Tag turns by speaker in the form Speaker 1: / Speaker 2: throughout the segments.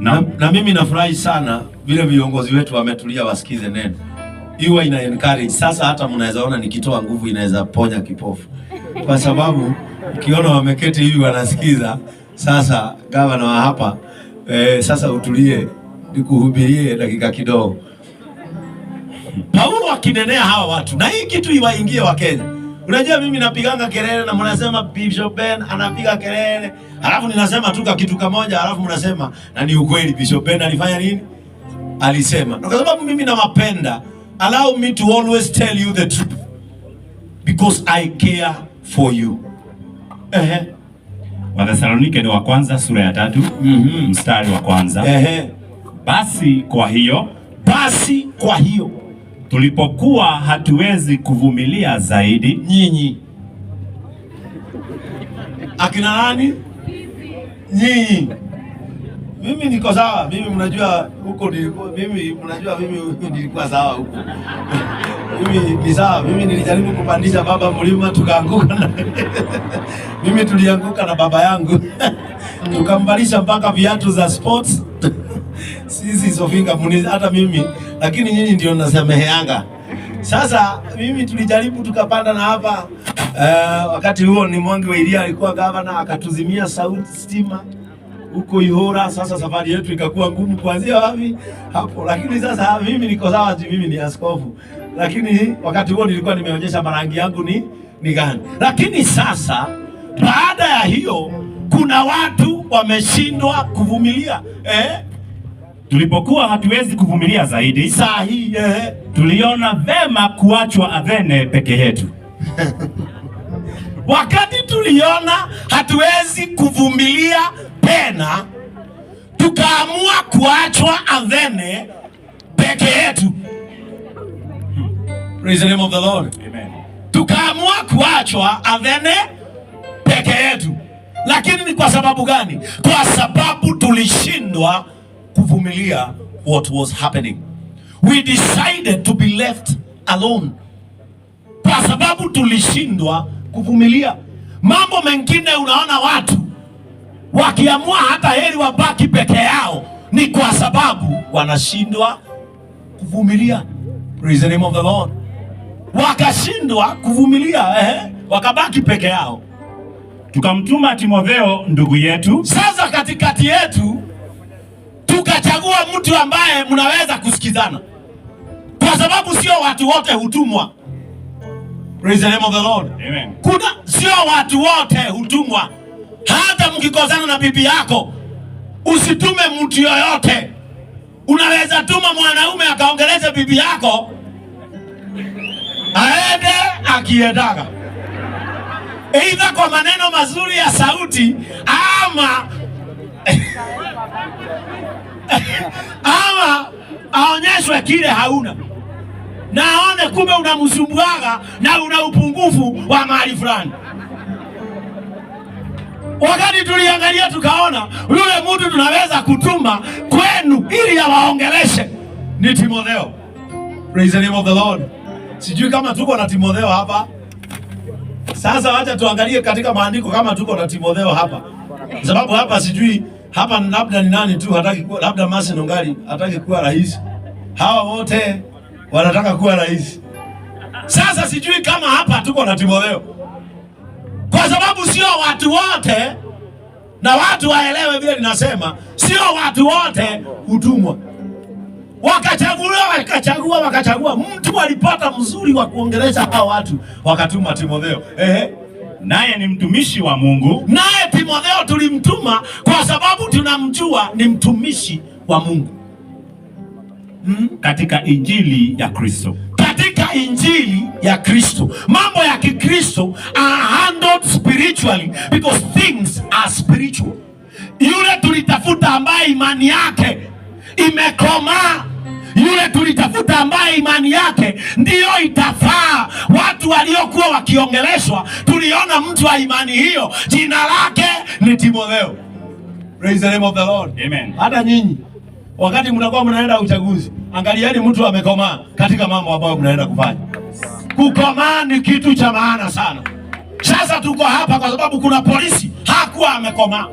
Speaker 1: Na mimi nafurahi sana vile viongozi wetu wametulia wasikize neno. Iwa ina encourage. Sasa hata mnaweza ona nikitoa nguvu inaweza ponya kipofu, kwa sababu ukiona wameketi hivi wanasikiza. Sasa gavana wa hapa sasa utulie nikuhubirie dakika kidogo. Paulo akinenea hawa watu, na hii kitu iwaingie Wakenya. Unajua mimi napiganga kelele na mnasema Bishop Ben anapiga kelele, halafu ninasema tu kitu kamoja, halafu mnasema na ni ukweli, Bishop Ben alifanya nini? Alisema. Na kwa sababu mimi nawapenda, allow me to always tell you the truth because I care for you. Ehe.
Speaker 2: Wathesalonike ni wa kwanza sura ya 3 mstari wa 1.
Speaker 1: Ehe.
Speaker 2: Basi kwa hiyo,
Speaker 1: Basi kwa hiyo
Speaker 2: tulipokuwa hatuwezi kuvumilia zaidi,
Speaker 1: nyinyi akina nani? Nyinyi. Mimi niko sawa. Mimi mnajua huko nilikuwa, mimi mnajua mimi nilikuwa sawa huko. Mimi ni sawa. Mimi nilijaribu kupandisha baba mlima tukaanguka na mimi tulianguka na baba yangu tukamvalisha mpaka viatu za sports. Sisi Sofinga muni hata mimi, lakini nyinyi ndio nasameheanga. Sasa mimi tulijaribu tukapanda na hapa wakati huo ni Mwangi wa Iria alikuwa gavana, akatuzimia sauti stima huko Ihora. Sasa safari yetu ikakuwa ngumu kuanzia wapi hapo, lakini sasa mimi niko sawa, mimi ni askofu, lakini wakati huo nilikuwa nimeonyesha marangi yangu ni gani. Lakini sasa baada ya hiyo kuna watu wameshindwa kuvumilia
Speaker 2: Tulipokuwa hatuwezi kuvumilia zaidi,
Speaker 1: saa hii
Speaker 2: tuliona vema kuachwa Athene peke yetu.
Speaker 1: Wakati tuliona hatuwezi kuvumilia tena, tukaamua kuachwa Athene peke yetu. Praise the name of the Lord.
Speaker 2: Amen.
Speaker 1: Tukaamua kuachwa Athene peke yetu, lakini ni kwa sababu gani? Kwa sababu tulishindwa kuvumilia what was happening. We decided to be left alone kwa sababu tulishindwa kuvumilia mambo mengine. Unaona watu wakiamua hata heri wabaki peke yao, ni kwa sababu wanashindwa kuvumilia. Praise the name of the Lord. Wakashindwa kuvumilia wakabaki peke yao.
Speaker 2: Tukamtuma Timotheo ndugu yetu
Speaker 1: Sasa katikati yetu tukachagua mtu ambaye mnaweza kusikizana, kwa sababu sio watu wote hutumwa. Praise the name of the Lord.
Speaker 2: Amen.
Speaker 1: Kuna sio watu wote hutumwa. Hata mkikosana na bibi yako, usitume mtu yoyote. Unaweza tuma mwanaume akaongeleze bibi yako, aende akiendaga, either kwa maneno mazuri ya sauti ama aonyeshwe kile hauna na aone kumbe unamsumbuaga na una upungufu wa mahali fulani. Wakati tuliangalia tukaona yule mtu tunaweza kutuma kwenu ili awaongeleshe ni Timotheo. Praise the name of the Lord. Sijui kama tuko na Timotheo hapa. Sasa wacha tuangalie katika maandiko kama tuko na Timotheo hapa, sababu hapa sijui hapa labda ni nani tu hataki kuwa, labda Mercy Nungari hataki kuwa rais. Hawa wote wanataka kuwa rais. Sasa sijui kama hapa tuko na Timotheo, kwa sababu sio watu wote, na watu waelewe vile ninasema, sio watu wote hutumwa. Wakachaguliwa, wakachagua, wakachagua mtu alipata mzuri wa kuongelesha hao watu, wakatuma Timotheo. Ehe.
Speaker 2: Naye ni mtumishi wa Mungu
Speaker 1: Naye Timotheo tulimtuma kwa sababu tunamjua ni mtumishi wa Mungu
Speaker 2: katika injili ya Kristo.
Speaker 1: Katika injili ya Kristo. Mambo ya Kikristo are handled spiritually because things are spiritual. Yule tulitafuta ambaye imani yake imekomaa, yule tulitafuta ambaye imani yake ndiyo itafaa. Watu waliokuwa wakiongeleshwa, tuliona mtu wa imani hiyo, jina lake ni Timotheo. Praise the name of the Lord.
Speaker 2: Amen.
Speaker 1: Hata nyinyi wakati mnakuwa mnaenda uchaguzi, angalieni mtu amekomaa katika mambo ambayo mnaenda kufanya. Kukomaa ni kitu cha maana sana. Sasa tuko hapa kwa sababu kuna polisi hakuwa amekomaa.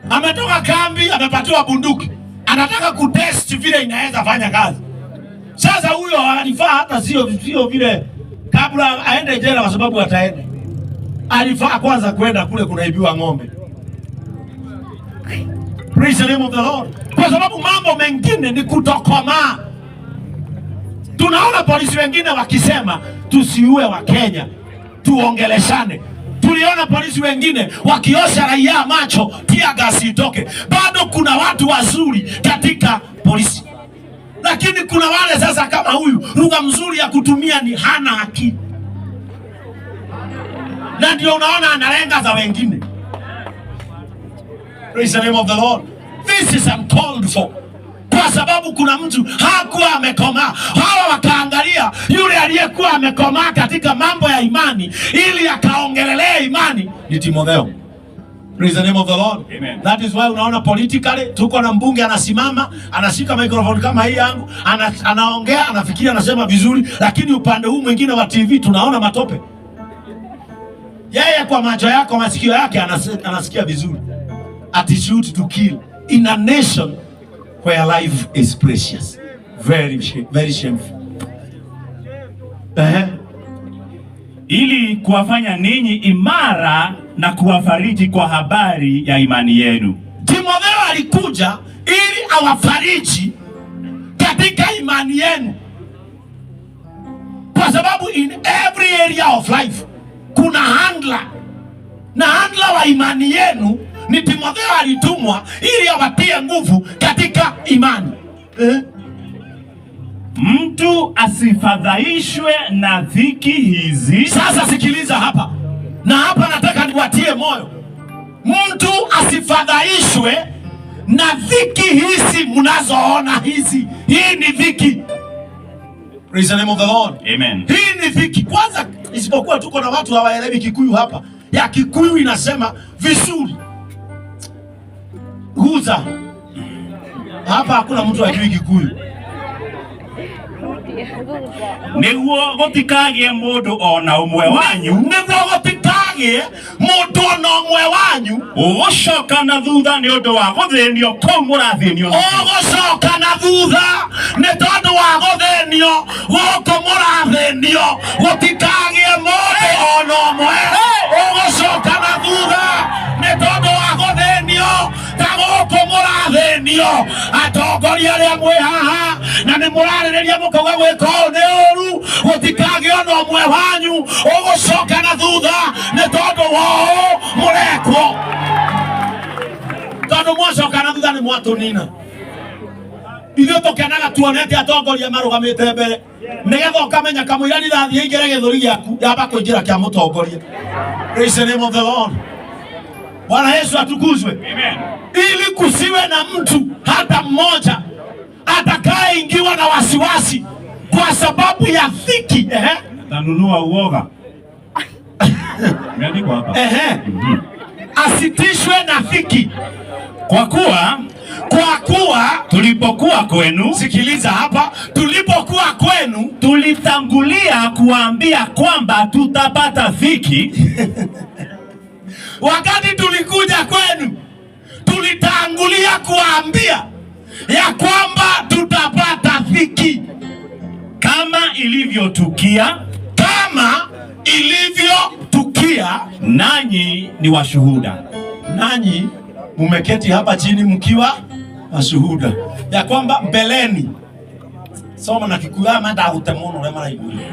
Speaker 1: Ametoka kambi, amepatiwa bunduki, anataka kutest vile inaweza fanya kazi. Sasa huyo alifaa hata sio vile kabla aende jela, kwa sababu ataenda, alifaa kwanza kwenda kule kunaibiwa ng'ombe. Praise the name of the Lord. Kwa sababu mambo mengine ni kutokomaa. Tunaona polisi wengine wakisema tusiue Wakenya, tuongeleshane. Tuliona polisi wengine wakiosha raia macho, tear gas itoke. Bado kuna watu wazuri katika polisi, lakini kuna wale sasa kama huyu, lugha mzuri ya kutumia ni hana akili, na ndio unaona analenga za wengine. Praise the name of the Lord. This is uncalled for. Kwa sababu kuna mtu hakuwa amekomaa. Hawa wakaangalia yule aliyekuwa amekomaa katika mambo ya imani ili akaongelelea imani ni Timotheo. Praise the name of the Lord.
Speaker 2: Amen.
Speaker 1: That is why unaona politically tuko na mbunge anasimama, anashika microphone kama hii yangu, anaongea, anafikiria, anasema vizuri, lakini upande huu mwingine wa TV tunaona matope. Yeye kwa macho yako, masikio yake anasikia vizuri. Attitude to kill in a nation where life is precious. Very, very shameful. Eh?
Speaker 2: Ili kuwafanya ninyi imara na kuwafariji kwa habari ya imani yenu.
Speaker 1: Timotheo alikuja ili awafariji katika imani yenu, kwa sababu in every area of life kuna handler, na handler wa imani yenu ni Timotheo. Alitumwa ili awatie nguvu katika imani, eh?
Speaker 2: Mtu asifadhaishwe na dhiki hizi.
Speaker 1: Sasa sikiliza hapa, na hapa nataka niwatie moyo. Mtu asifadhaishwe na dhiki hizi mnazoona hizi. Hii ni dhiki. Praise the name of the Lord.
Speaker 2: Amen.
Speaker 1: Hii ni dhiki kwanza, isipokuwa tuko na watu hawaelewi Kikuyu hapa. Ya Kikuyu inasema vizuri. Guza hapa, hakuna mtu ajui Kikuyu.
Speaker 2: Nĩguo gũtikagĩe mũndũ o na ũmwe wanyu
Speaker 1: Nĩguo gũtikagĩe mũndũ o na ũmwe wanyu
Speaker 2: ũgũcoka na thutha nĩ ũndũ wa gũthĩnio kũu mũrathĩnio nakuo.
Speaker 1: Ũgũcoka na thutha nĩ tondũ wa gũthĩnio gũkũ mũrathĩnio. Gũtikagĩe mũndũ o na ũmwe ũgũcoka na thutha nĩ tondũ wa gũthĩnio ta gũkũ mũrathĩnio. Atongoria arĩa mwĩ haha na nĩ mũrarĩrĩria mũkauga gwĩka ũũ nĩ ũru, gũtikagĩe ona ũmwe wanyu ũgũcoka na thutha nĩ tondũ wa ũũ mũrekwo, tondũ mwacoka na thutha nĩ mwatũnina ithuĩ. Tũkenaga tuonete atongoria marũgamĩte mbere nĩgetha ũkamenya kamũira rithathi ĩingĩre gĩthũri gĩaku yamba kũingĩra kĩa mũtongoria. Praise the name of the Lord. Bwana Yesu atukuzwe.
Speaker 2: Amen.
Speaker 1: Ili kusiwe na mtu hata mmoja atakayeingiwa na wasiwasi kwa sababu ya dhiki. Ehe.
Speaker 2: Atanunua uoga. Imeandikwa hapa.
Speaker 1: Ehe. Asitishwe na dhiki.
Speaker 2: Kwa kuwa
Speaker 1: Kwa kuwa
Speaker 2: tulipokuwa kwenu
Speaker 1: sikiliza hapa, tulipokuwa kwenu
Speaker 2: tulitangulia kuwaambia kwamba tutapata dhiki,
Speaker 1: wakati tulikuja kwenu tulitangulia kuambia ya kwamba tutapata dhiki,
Speaker 2: kama ilivyotukia,
Speaker 1: kama ilivyotukia,
Speaker 2: nanyi ni washuhuda.
Speaker 1: Nanyi mumeketi hapa chini mkiwa mashuhuda ya kwamba mbeleni. Soma na Gikuyu, aya mandagute muno uria maraiguire.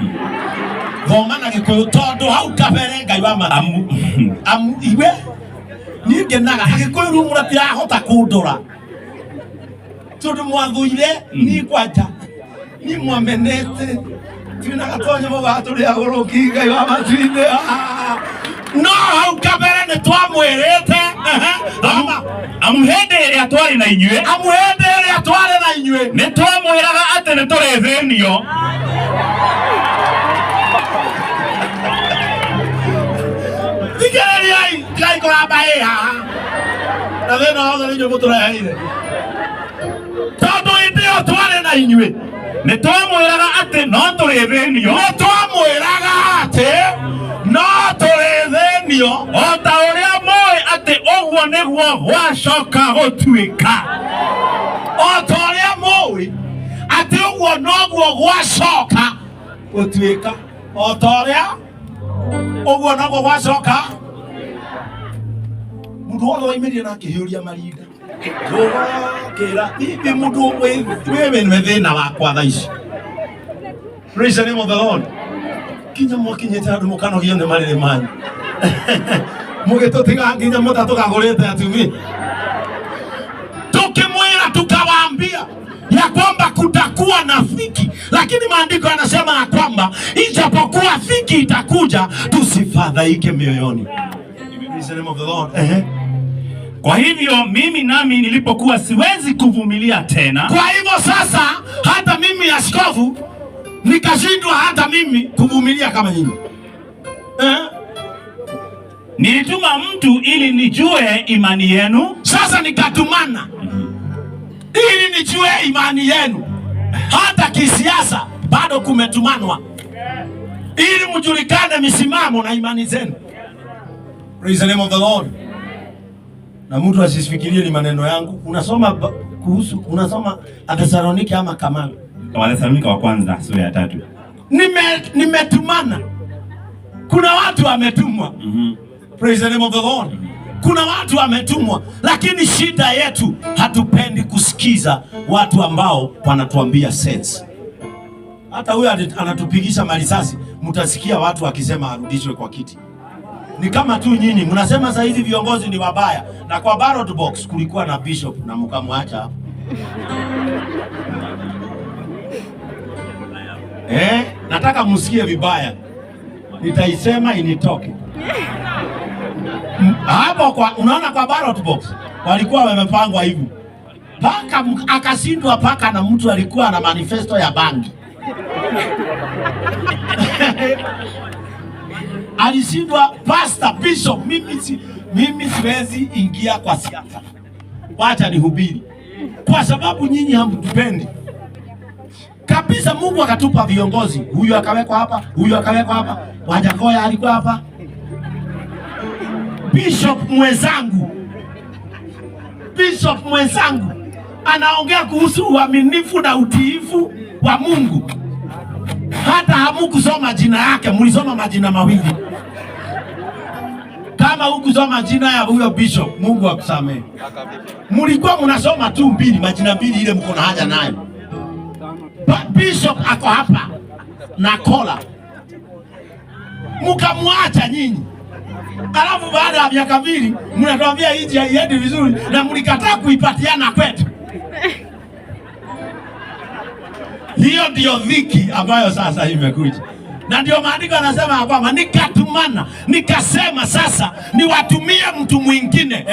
Speaker 1: Thoma na Gikuyu tondu hau kabere Ngai wa matu.
Speaker 2: Amu
Speaker 1: Amu iwe niĩ ngenaga Agĩkũyũ rĩu mũratirahota kũndora tondũ mwathuire niĩ kwanja niĩ mwamenete twĩna gatonyo mũgaa tũrĩ agũrũki Ngai wa matu-inĩ. Ah. No hau kabere nĩ twamwĩrĩte. Ehe, thoma.
Speaker 2: Amu hĩndĩ ĩrĩa twarĩ na inyuĩ
Speaker 1: Amu hĩndĩ ĩrĩa twarĩ na inyuĩ
Speaker 2: nĩ twamwĩraga atĩ nĩ tũrĩthĩnio.
Speaker 1: Thikĩrĩriai, tigai kũramba ĩ haha na thĩna wothe nĩ inyuĩ mũtũreheire, tondũ hĩndĩ ĩyo twarĩ na inyuĩ
Speaker 2: Nĩ twamwĩraga atĩ no tũrĩthĩnio
Speaker 1: nĩ twamwĩraga atĩ no tũrĩthĩnio
Speaker 2: o ta ũrĩa mũĩ atĩ ũguo nĩguo noguo gwacoka gũtuĩka.
Speaker 1: O ta ũrĩa mũĩ atĩ ũguo noguo gwacoka gũtuĩka. O ta ũrĩa ũguo noguo gwacoka. Mũndũ wothe waimĩrire na akĩhiũria marinda tũgokĩra bibi mũndũ wewe nĩwe thĩna wakwa thaa ici. Praise the name of the Lord. Kinya mwakinyĩte andũ mũkanogio nĩ marĩrĩ manyu mũgĩtũtiga nginya mũtatũgagũrĩte atumia. Tukimwira tukawaambia ya kwamba kutakuwa na dhiki, lakini maandiko yanasema ya kwamba ijapokuwa dhiki itakuja tusifadhaike mioyoni. Praise the name of the Lord. Ehe.
Speaker 2: Kwa hivyo mimi nami nilipokuwa siwezi kuvumilia tena,
Speaker 1: Kwa hivyo sasa hata mimi askofu nikashindwa hata mimi kuvumilia kama nyinyi.
Speaker 2: Nilituma mtu ili nijue imani yenu.
Speaker 1: Sasa nikatumana ili nijue imani yenu. Hata kisiasa bado kumetumanwa ili mjulikane misimamo na imani zenu. Praise the name of the Lord. Na mtu asisifikirie ni maneno yangu. Unasoma kuhusu, unasoma Wathesalonike ama Kamali?
Speaker 2: Wathesalonike wa kwanza sura ya 3.
Speaker 1: Nimetumana. Kuna watu wametumwa. Praise the name of the Lord. Kuna watu wametumwa, lakini shida yetu hatupendi kusikiza watu ambao wanatuambia sense. Hata huyo anatupigisha marisasi, mtasikia watu wakisema arudishwe kwa kiti. Ni kama tu nyinyi mnasema saa hizi viongozi ni wabaya, na kwa ballot box kulikuwa na bishop na mkamwacha hapo. Nataka msikie vibaya, nitaisema initoke hapo. Kwa unaona kwa ballot box walikuwa wamepangwa hivi paka akashindwa paka na mtu alikuwa na manifesto ya bangi. Alishindwa pastor, bishop. Mimi siwezi ingia kwa siasa, wacha nihubiri, kwa sababu nyinyi hamtupendi kabisa. Mungu akatupa viongozi, huyu akawekwa hapa, huyu akawekwa hapa, Wajackoyah alikuwa hapa, bishop mwenzangu, bishop mwenzangu anaongea kuhusu uaminifu na utiifu wa Mungu. Hata hamukusoma jina yake, mlisoma majina mawili. Kama hukusoma jina ya huyo bishop, Mungu akusamehe. Mlikuwa mnasoma tu mbili, majina mbili ile mko na haja nayo. Bishop ako hapa na kola, mkamwacha nyinyi. Alafu baada ya miaka 2 mnatuambia hii haiendi vizuri, na mlikataa kuipatiana kwetu. Hiyo ndio dhiki ambayo sasa imekuja. Na ndio maandiko yanasema kwamba nikatumana, nikasema sasa niwatumie mtu mwingine.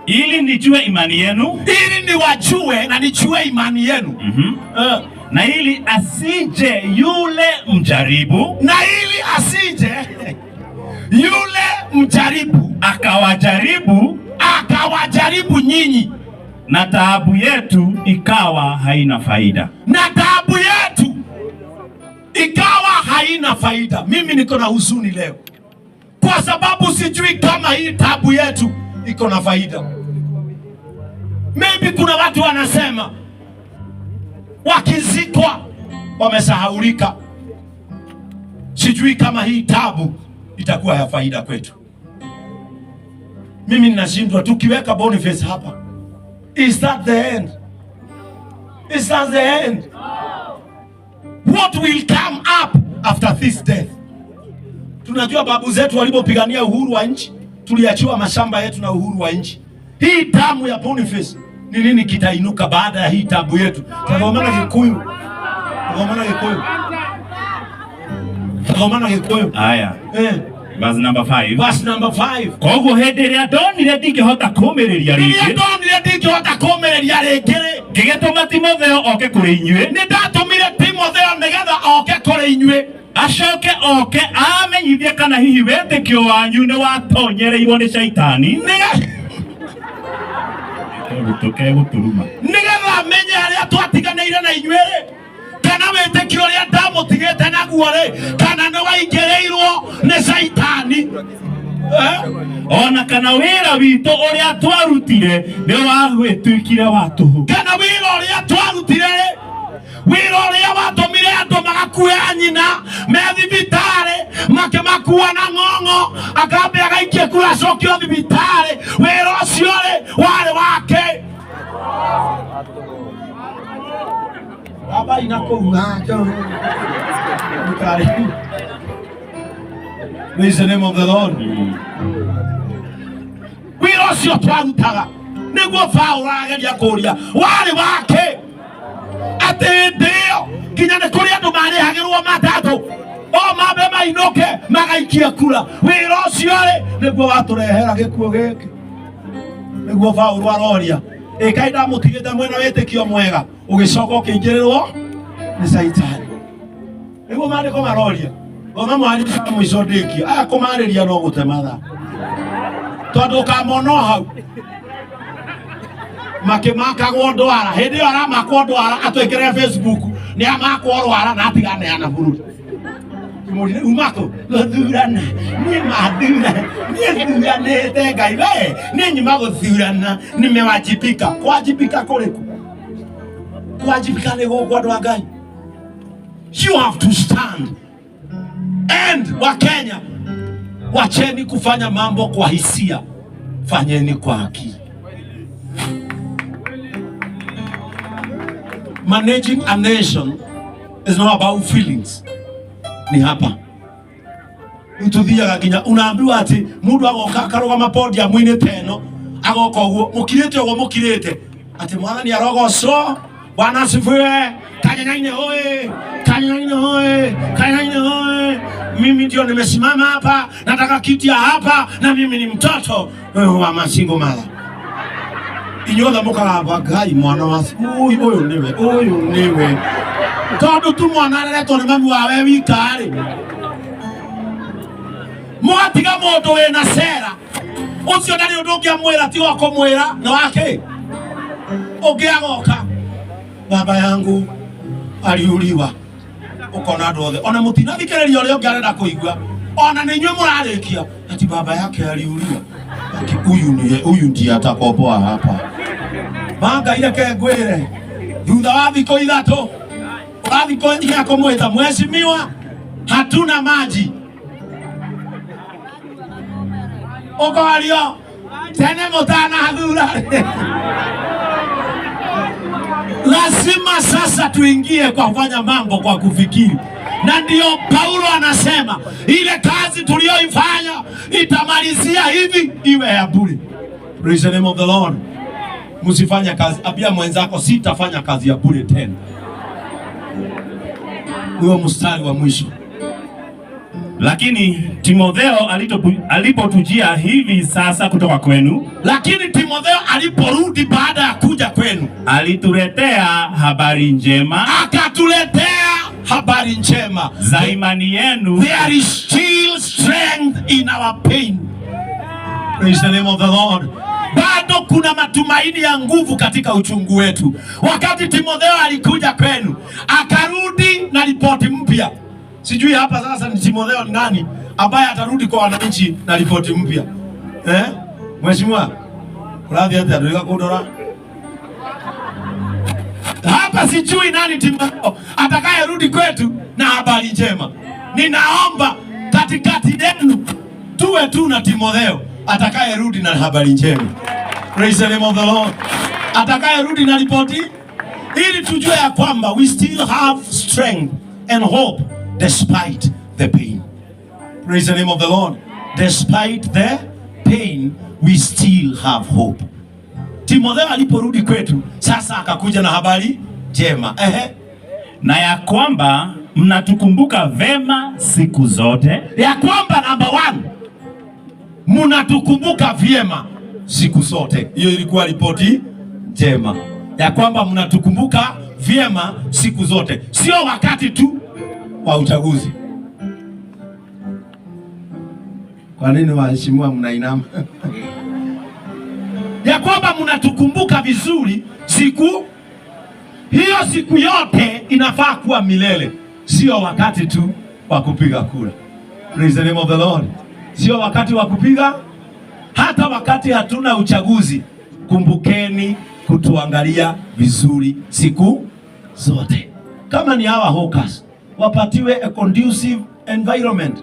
Speaker 2: Ili nijue imani yenu,
Speaker 1: ili niwajue na nijue imani yenu.
Speaker 2: Na ili asije yule mjaribu,
Speaker 1: na ili asije yule mjaribu
Speaker 2: akawajaribu,
Speaker 1: akawajaribu nyinyi,
Speaker 2: na taabu yetu ikawa haina faida.
Speaker 1: Na taabu yetu ikawa haina faida. Mimi niko na huzuni leo kwa sababu sijui kama hii taabu yetu iko na faida. Maybe kuna watu wanasema wakizikwa wamesahaulika. Sijui kama hii taabu itakuwa ya faida kwetu. Mimi ninashindwa, tukiweka Boniface hapa, is that the end? Is that the end? What will come up after this death? Tunajua babu zetu walipopigania uhuru wa nchi, tuliachiwa mashamba yetu na uhuru wa nchi. Hii damu ya Boniface ni nini kitainuka baada ya hii tabu yetu? Tazamana Kikuyu. Tazamana Kikuyu. Tazamana Kikuyu.
Speaker 2: Haya. Verse number 5.
Speaker 1: Verse number 5.
Speaker 2: Koguo hĩndĩ ĩrĩa ndonire ndingĩhota kũũmĩrĩria
Speaker 1: Rĩrĩa
Speaker 2: rĩngĩ,
Speaker 1: ndonire ndingĩhota kũũmĩrĩria rĩngĩ-rĩ,
Speaker 2: ngĩgĩtũma Timotheo oke kũrĩ inyuĩ.
Speaker 1: Nĩ ndatũmire Timotheo nĩgetha oke kũrĩ inyuĩ.
Speaker 2: Acoke oke amenyithie kana hihi wĩtĩkio wanyu nĩ watonyereirwo nĩ Shaitani. Kegũturuma.
Speaker 1: Nĩgetha amenye harĩa twatiganĩire na inyuĩ-rĩ, kana wĩtĩkio ũrĩa ndamũtigĩte naguo-rĩ, kana nĩ waingĩrĩirwo nĩ Shaitani. Eh?
Speaker 2: Ona kana wĩra witũ ũrĩa twarutire nĩ wagwĩtuĩkire wa tũhũ.
Speaker 1: Kana wĩra ũrĩa twarutire, wĩra ũrĩa watũmire andũ magakue anyina me thibitarĩ, makĩmakua na ng'ong'o, akambe agaikie kura acokio thibitarĩ, wĩra ũcio rĩ warĩ wake. Baba ina kũu. Praise the name of the Lord. Wĩra ũcio twarutaga nĩguo Paũlũ arageria kũria warĩ wake, atĩ hĩndĩ ĩyo nginya nĩ kũrĩ andũ marĩhagĩrwo matatũ o mambe mainũke magaikie kura. Wĩra ũcio rĩ nĩguo watũrehera gĩkuũ gĩkĩ. Nĩguo Paũlũ aroria, ĩkai ndamũtigĩte mwĩna wĩtĩkio mwega, ũgĩcoka ũkĩingĩrĩrwo nĩ Caitani. Nĩguo maandĩko maroria. Thoma mwari wa mũico ndĩkie. Aya kũmarĩria no gũte mathaa, tondũ ũkamona o hau makĩmakagwo ndwara. Hĩndĩ ĩyo aramakwo ndwara, atwĩkĩrĩre Facebook nĩ amakwo rwara na atiganeana bũrũri. Kimũrire umako gũthurana, niĩ mathura, niĩ thuranĩte Ngai we, niĩ nyuma gũthurana, nimewajibika. Kuwajibika kũrĩkũ? Kuwajibika nĩ gũkũ, andũ a Ngai. You have to stand. And Wakenya, wacheni kufanya mambo kwa hisia, fanyeni kwa akili. Managing a nation is not about feelings. Ni hapa tuthiaga nginya unaambiwa ati mundu agoka akarugama podium-inĩ ta ĩno, agoka ũguo mũkirĩte, ũguo mũkirĩte, ati Mwathani arogocwo, Bwana asifiwe, Kanyanyaine hoye, Kanyanyaine hoye, Kanyanyaine hoye, mimi ndio nimesimama hapa, nataka kiti ya hapa, na mimi ni mtoto wa masingo mother. Inyuothe mũkagamba Ngai mwana wa ũyũ, ũyũ nĩwe, ũyũ nĩwe, tondũ tu mwana areretwo nĩ mami wawe wika rĩ, mũgatiga mũndũ wĩna cera ũcio ndarĩ ũndũ ũngĩamwĩra tiga kũmwĩra nĩ wake. Ũngĩ agoka, baba yangu aliuliwa, ũkona andũ othe ona mũtinathikĩrĩria ũrĩa ũngĩ arenda kũigua, ona nĩ inyuĩ mũrarĩkia ati baba yake aliuliwa. Ati huyu ndiye, huyu ndiye atakomboa hapa. Mangai reke ngwĩre, thutha wa thikũ 3 ũrathiĩ kũnyiha kũmwĩta mheshimiwa, hatuna maji, ũkorio tene mũtanathura. Lazima sasa tuingie kwa kufanya mambo kwa kufikiri, na ndio Paulo anasema ile kazi tuliyoifanya itamalizia hivi iwe ya bure. Praise the name of the Lord. Msifanye kazi, ambia mwenzako sitafanya kazi ya bure tena. Huo mstari wa mwisho.
Speaker 2: Lakini Timotheo alipotujia hivi sasa kutoka kwenu,
Speaker 1: lakini Timotheo aliporudi baada ya kuja kwenu,
Speaker 2: alituletea habari njema,
Speaker 1: akatuletea habari njema
Speaker 2: za imani yenu.
Speaker 1: There is still strength in our pain. Praise the name of the Lord. Bado kuna matumaini ya nguvu katika uchungu wetu. Wakati Timotheo alikuja kwenu, akarudi na ripoti mpya. Sijui hapa sasa ni Timotheo ni nani ambaye atarudi kwa wananchi na ripoti mpya? Eh? Mheshimiwa, urathi atia nduriga kundora? Hapa sijui nani Timotheo atakayerudi kwetu na habari njema. Ninaomba katikati yenu tuwe tu na Timotheo atakayerudi na habari njema. Praise the name of the Lord. Atakayerudi na ripoti, ili tujue ya kwamba we still have strength and hope despite the pain. Praise the name of the Lord. Despite the pain, we still have hope. Timotheo aliporudi kwetu, sasa akakuja na habari njema. Ehe.
Speaker 2: Na ya kwamba mnatukumbuka vema siku zote.
Speaker 1: Ya kwamba number 1, mnatukumbuka vyema siku zote. Hiyo ilikuwa ripoti njema. Ya kwamba mnatukumbuka vyema siku zote. Sio wakati tu wa uchaguzi. Kwa nini waheshimiwa mnainama? Ya kwamba mnatukumbuka vizuri siku hiyo, siku yote inafaa kuwa milele, sio wakati tu wa kupiga kura. Praise the name of the Lord. Sio wakati wa kupiga. Hata wakati hatuna uchaguzi, kumbukeni kutuangalia vizuri siku zote. Kama ni hawa hawkers, wapatiwe a conducive environment,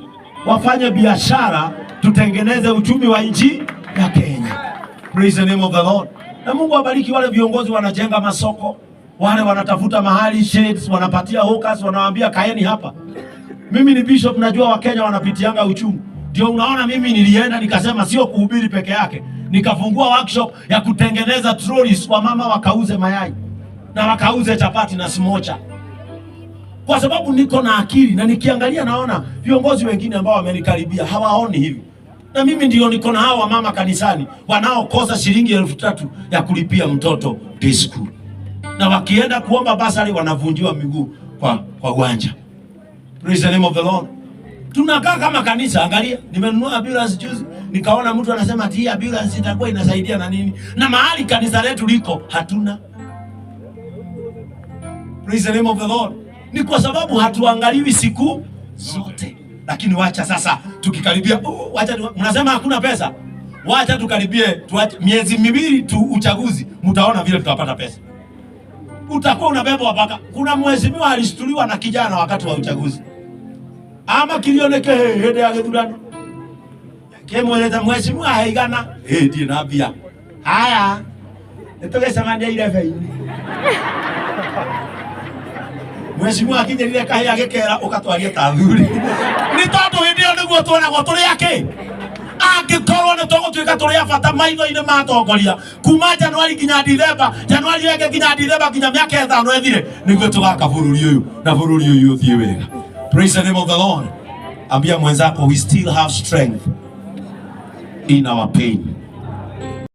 Speaker 1: wafanye biashara, tutengeneze uchumi wa nchi ya Kenya. Praise the name of the Lord. Na Mungu abariki wale viongozi wanajenga masoko, wale wanatafuta mahali shades, wanapatia hawkers, wanawaambia kaeni hapa. Mimi ni bishop, najua Wakenya wanapitianga uchungu. Ndio unaona mimi nilienda nikasema sio kuhubiri peke yake, nikafungua workshop ya kutengeneza trolleys, wamama wakauze mayai na wakauze chapati na smocha, kwa sababu niko na akili na nikiangalia naona viongozi wengine ambao wamenikaribia hawaoni hivi, na mimi ndio niko na hao wamama kanisani wanaokosa shilingi 3,000 ya kulipia mtoto day school, na wakienda kuomba bursary wanavunjiwa miguu kwa uwanja. Praise the name of the Lord. Tunakaa kama kanisa, angalia, nimenunua ambulance juzi, nikaona mtu anasema ati hii ambulance itakuwa inasaidia na nini, na mahali kanisa letu liko hatuna. Praise the name of the Lord. Ni kwa sababu hatuangaliwi siku zote. Lakini wacha sasa tukikaribia, oh, wacha mnasema hakuna pesa. Wacha tukaribie tuache, miezi 2 tu uchaguzi, mtaona vile tutapata pesa. Utakuwa unabebwa mpaka. Kuna mheshimiwa alishtuliwa na kijana wakati wa uchaguzi. Ama kilioneke hĩndĩ ya gĩthurano kĩmwĩrĩte mheshimiwa heigana ĩ ndirĩ na mbia haya nĩtũgĩcemania irebe-inĩ. Mheshimiwa akinyĩrire kahĩa gĩkera ũgatwarie ta thuri nĩ tondũ hĩndĩ ĩyo nĩguo tuonagwo tũrĩ akĩ angĩkorwo nĩ tũgũtuĩka tũrĩ a bata maitho-inĩ ma atongoria kuma Januari nginya Dithemba, Januari ĩngĩ nginya Dithemba, nginya mĩaka 5 ĩthire, nĩguo tũgaka bũrũri ũyũ na bũrũri ũyũ ũthiĩ wega. Praise the name of the Lord. Ambia mwenzako, we still have strength in our pain.